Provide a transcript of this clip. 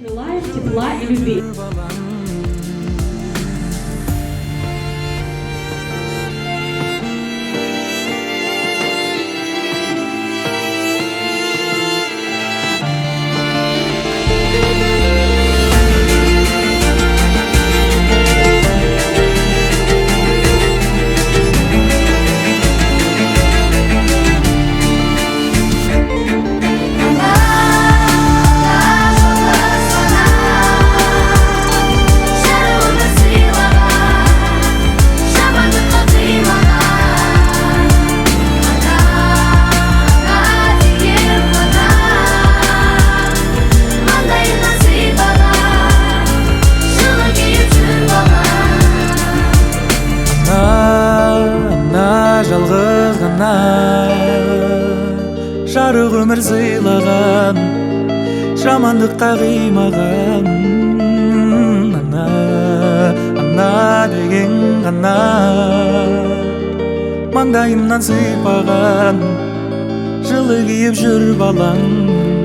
Желаем тепла и любви. Балаң. Жарығымды сыйлаған, жамандыққа қимаған, ана, ана деген ғана, маңдайымнан сипаған, жылы киіп жүр балам. Ана, ана, жалғыз ғана жарық өмір сыйлаған, жамандыққа қимаған, ана, ана деген ғана, маңдайымнан сипаған, жылы киіп жүр балаң.